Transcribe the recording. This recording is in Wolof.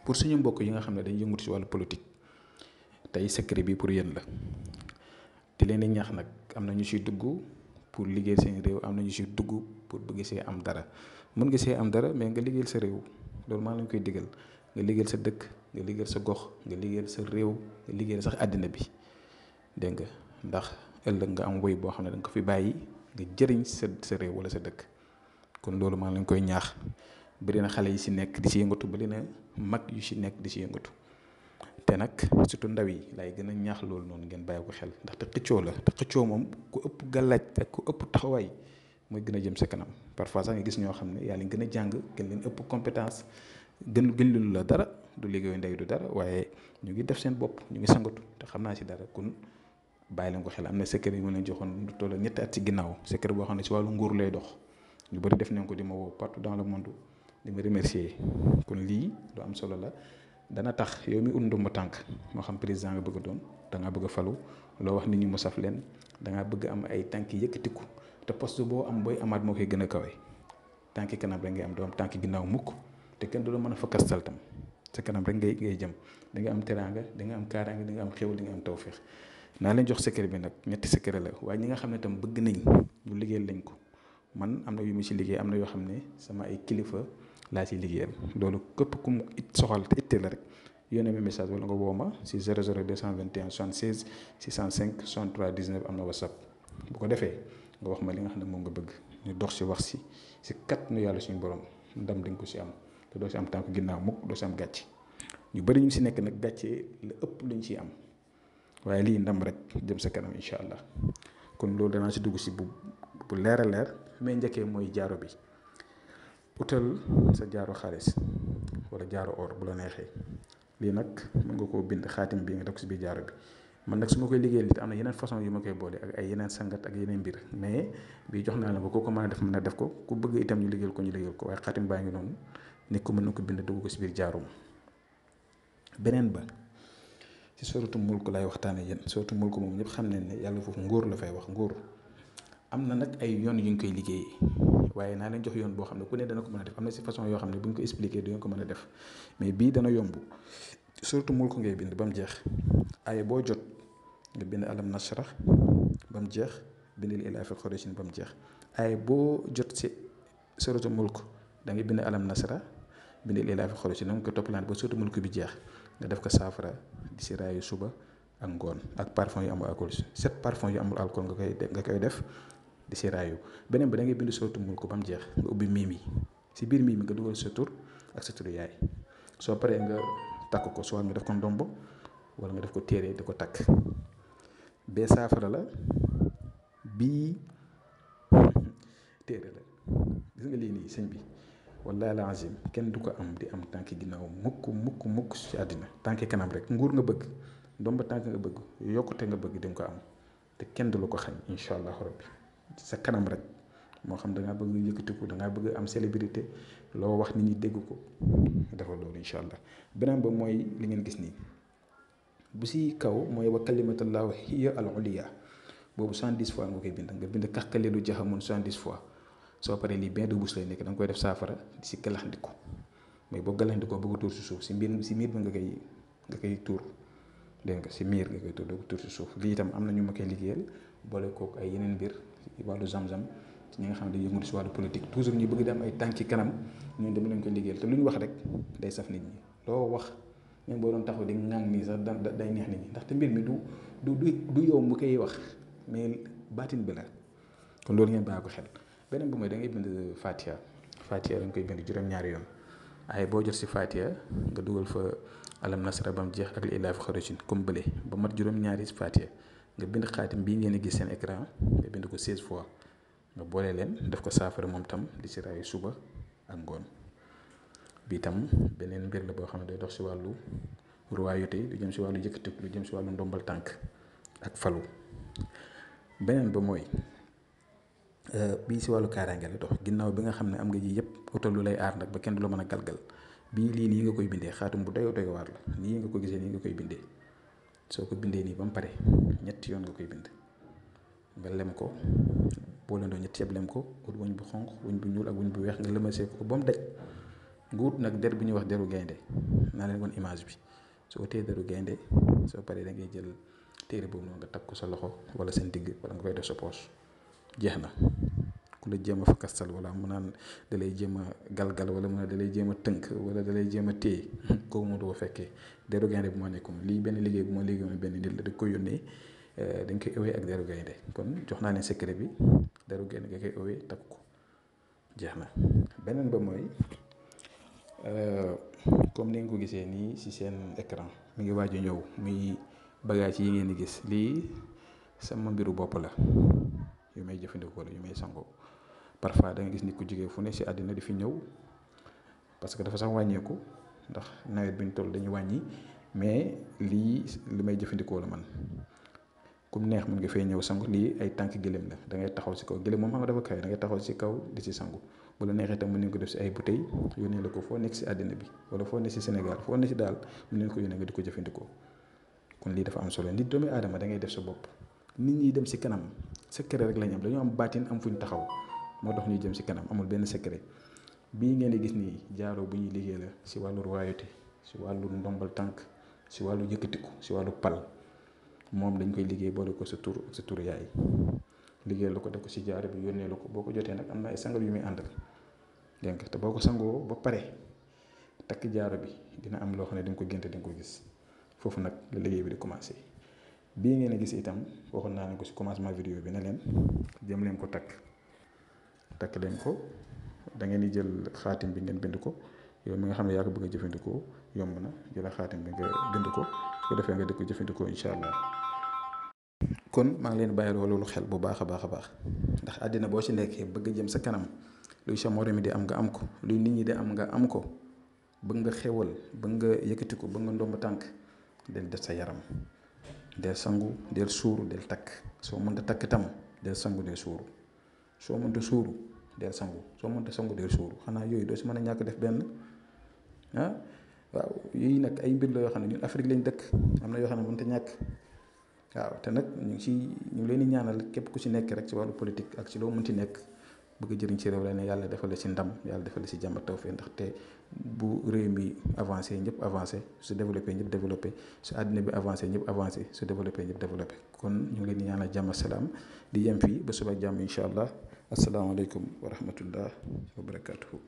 pour suñu mbokk yi nga xam ne dañ yëngutu ci wàllu politique tey secret bi pour yéen la di leen di ñaax nag am na ñu ciy dugg pour liggéey seen réew am na ñu ciy dugg pour bëgg see am dara mën nga see am dara mais nga liggéeyal sa réew loolu maa lañ koy digal nga liggéeyal sa dëkk nga liggéeyal sa gox nga liggéeyal sa réew nga liggéeyal sax àddina bi dégg nga ndax ëllëg nga am woy boo xam ne da nga ko fi bàyyi nga jëriñ sa réew wala sa dëkk kon loolu maa lañ koy ñaax bëri na xale yi si nekk di si yëngatu bëri na mag yu si nekk di si yëngatu te nag surtout ndaw yi lay gën a ñaax loolu noonu ngeen bàyyi ko xel ndaxte xëccoo la te xëccoo moom ku ëpp gàllaaj ak ku ëpp taxawaay mooy gën a jëm sa kanam parfois sax nga gis ñoo xam ne yaa leen gën a jàng gën leen ëpp compétence gën lu la dara du liggéeyu ndey du dara waaye ñu ngi def seen bopp ñu ngi sangatu te xam naa si dara kon bàyyi leen ko xel am na secret yi ma leen joxoon lu toll ñetti at ci ginnaaw secret boo xam ne si wàllu nguur lay dox ñu bëri def nañ ko di ma woo partout dans le monde di ma remercier kon lii lu am solo la dana tax yow mi ut ndomba tànk moo xam président nga bëgg a doon da ngaa bëgg a falu loo wax nit ñi mu saf leen da ngaa bëgg am ay tànk yëkkatiku te poste boo am booy amaat moo koy gën a kawe tànki kanam rek ngay am doo am tànki ginnaaw mukk te kenn du la mën a fa kastal tam sa kanam rek ngay jëm da nga am teraanga da nga am kaaraange da nga am xéwal da nga am tawféex naa leen jox secret bi nag ñetti secret la waaye ñi nga xam ne tam bëgg nañ ñu liggéeyal lañ ko man am na yu mu ci liggéey am na yoo xam ne sama ay kilifa laa ciy liggéeyal loolu képp ku mu soxal te itte la rek yónnee ma message wala nga woo ma si 00 221 76 605 63 19 am na whatsapp bu ko defee nga wax ma li nga xam ne moom nga bëgg ñu dox si wax si kat nu yàlla suñu borom ndam di nga ko si am te doo si am tànk ginnaaw mukk doo si am gàcce ñu bëri ñu si nekk nag gàcce la ëpp luñ ciy am waaye lii ndam rek jëm sa kanam incha allah kon loolu danaa si dugg si bu leer a leer mais njëkkee mooy jaaro bi utal sa jaaro xaalis wala jaaro or bu la neexee lii nag mën nga koo bind xaatim bi nga def ko si biir jaaro bi man nag su ma koy liggéeyal nit am na yeneen façon yu ma koy boole ak ay yeneen sangat ak yeneen mbir mais bii jox naa la ko mën a def mën a def ko ku bëgg itam ñu liggéeyal ko waaye xaatim baa ngi noonu nit ko mën na ko bind dugg ko si biir jaarum beneen ba ci soratu mulk lay waxtaane yéen soratu mulk moom ñëpp xam nañ ne yàlla foofu nguur la fay wax nguur am na nag ay yoon yu ñu koy liggéeyee waaye naa leen jox yoon boo xam ne ku ne dana ko mën a def am na si façon yoo xam ne bu ñu ko expliqué du ngeen ko mën a def mais bii dana yomb surtout mulk ngay bind ba mu jeex aaya boo jot nga bind alam nashrah ba mu jeex bind li ilaafi qurayshin ba mu jeex aaya boo jot si suratu mulk da ngay bind alam nashrah bind li ilaafi qurayshin na nga ko toppalante ba suratu mulk bi jeex nga def ko saafara di si raayu suba ak ngoon ak parfum yu amul alcool 7 parfum yu amul alcool nga koy def di si raayu beneen bi da ngay bind suratu mulk ba mu jeex nga ubbi miim yi si biir miim yi nga dugal sa tur ak sa turu yaay soo paree nga takk ko soit nga def ko ndombo wala nga def ko téere di ko takk bee saafara la bii téere la gis nga lii nii sëñ bi wallahi la azim kenn du ko am di am tànki ginnaaw mukk ci àddina tànki kanam rek nguur nga bëgg ndomba tànk nga bëgg yokkute nga bëgg di nga ko am te kenn du la ko xañ incha allahu rabbi sa kanam rek moo xam dangaa bëgg yëkkatiku dangaa bëgg am célébrité loo wax nit ñi dégg ko defal loolu incha allah beneen ba mooy li ngeen gis nii bu si kaw mooy wa kalimatullahu hiya al uliya boobu 110 fois nga koy bind nga bind kaxkaleelu jaxamun 110 fois soo paree lii bain de bouche lay nekk da nga koy def saafara di si galaxndiku mais boo galaxndikoo bëgg a tuur si suuf si miir ba nga koy tuur dégg nga si miir nga koy tuur doo ko tuur si suuf lii itam am na ñu ma koy liggéeyal boole kook ay yeneen mbir ci wàllu zam-zam ci ñi nga xam ne day yëngu si wàllu politique toujours ñu bëgg di am ay tànki kanam ñun dama leen koy liggéeyal te lu ñu wax rek day saf nit ñi loo wax même boo doon taxaw di ŋàng nii sax day neex nit ñi ndaxte mbir mi du yow mu koy wax mais baatin bi la kon loolu ngeen bàyyi ko xel beneen bi mooy da ngay bind Fatiha dañ koy bind juróom-ñaari yoon ay boo jot si Fatiha nga dugal fa alam nasra ba mu jeex ak li ilaafi qurayshin comme bële ba mat juróom-ñaari Fatiha nga bind xaatim bii ngeen a gis seen écran nga bind ko 16 fois nga boole leen def ko saafara moom tam di si raayu suba ak ngoon bi tam beneen mbir la boo xam ne day dox si wàllu royauté lu jëm si wàllu yëkkatiku lu jëm si wàllu ndombal tànk ak falu beneen ba mooy bii si wàllu kaaraange la dox ginnaaw bi nga xam ne am nga ji yëpp utal lu lay aar nag ba kenn du la mën a galgal bii lii nii nga koy bindee xaatum bu doy waar la nii nga ko gisee nii nga koy bindee soo ko bindee nii ba mu pare ñetti yoon nga koy bind nga lem ko boo leen doon ñetti yëpp lem ko ut wëñ bu xonq wëñ bu ñuul ak wëñ bu weex nga lëmasee ko ba mu daj nga wut nag der bu ñuy wax deru gaynde naa leen woon image bi soo téye deru gaynde soo paree da ngay jël téere boobu noonu nga takk ko sa loxo wala seen digg wala nga koy def sa poche jeex na. ku la jéem a fakastal wala mu naan da lay jéem a galgal wala mu naan da lay jéem a tënk wala da lay jéem a téye kooku moo doo fekkee deru gaynde bu moo nekkoon lii benn liggéey bu ma liggéeyoon benn nit la da ko yónnee dañ koy ëwee ak deru gaynde kon jox naa leen secret bi deru gaynde nga koy ëwee takk ko jeex na. beneen ba mooy comme ni nga ko gisee nii ci seen écran mi ngi waaj a ñëw muy bagage yi ngeen di gis lii sama mbiru bopp la yu may jëfandikoo la yu may sangoo parfois da nga gis nit ku jógee fu ne ci àddina di fi ñëw parce que dafa sax wàññeeku ndax nawet bi ñu toll dañuy wàññi mais lii li may jëfandikoo la man kum neex mën nga fay ñëw sangu lii ay tànk gëléem la da ngay taxaw ci kaw gëléem moom xam nga dafa kawe da ngay taxaw ci kaw di ci sangu bu la neexee tam mën nañ ko def ci ay bouteilles yónnee la ko foo nekk ci àddina bi wala foo nekk ci Sénégal foo nekk ci daal mën nañ ko yónnee nga di ko jëfandikoo kon lii dafa am solo nit doomu aadama da ngay def sa bopp nit ñi dem ci kanam secret rek lañ am dañoo am baatin am fuñ taxaw moo tax ñuy jëm ci kanam amul benn secret bii ngeen di gis nii jaaroo bu ñuy liggéey la ci wàllu royauté ci wàllu ndombal tànk ci wàllu yëkkatiku ci wàllu pal moom dañ koy liggéey boole ko sa tur ak sa tur yaay liggéey la ko def ko ci jaaro bi yónnee la ko boo ko jotee nag am na ay sangal yu muy àndal dégg nga te boo ko sangoo ba pare takk jaaro bi dina am loo xam ne di nga ko génte di nga ko gis foofu nag la liggéey bi di commencé bii ngeen a gis itam waxoon naa leen ko ci commencement vidéo bi ne leen jëm leen ko takk leen ko da ngeen di jël xaatim bi ngeen bind ko yow mi nga xam ne yaa ko bëgg a jëfandikoo yomb na jël xaatim bi nga bind ko su ko defee nga di ko jëfandikoo incha allah. kon maa ngi leen bàyyi loolu xel bu baax a baax a baax ndax àddina boo ci nekkee bëgg a jëm sa kanam luy sa morom mi di am nga am ko luy nit ñi di am nga am ko bëgg nga xewal bëgg nga yëkkati ko bëgg nga ndomb tànk del def sa yaram del sangu del suuru del takk soo mënta takk tam del sangu del suuru soo mënta suuru del sangu soo mënta sangu del suuru xanaa yooyu doo si mën a ñàkk def benn waaw yooyu nag ay mbir la yoo xam ne ñun Afrique lañ dëkk am na yoo xam ne mënta ñàkk waaw te nag ñu leen di ñaanal képp ku ci nekk rek ci wàllu politique ak ci loo mënti nekk bëgg jëriñ ci réew la ne yàlla defal la ci ndam yàlla defal la ci jàmm ak tawfeex ndaxte bu réew mi avancé ñëpp avancé su développé ñëpp développé su àddina bi avancé ñëpp avancé su développé ñëpp développé kon ñu ngi leen di ñaanal jàmm salaam di yem fii ba suba jàmm incha allah asalaamaaleykum wa rahmatullah wa barakatuhu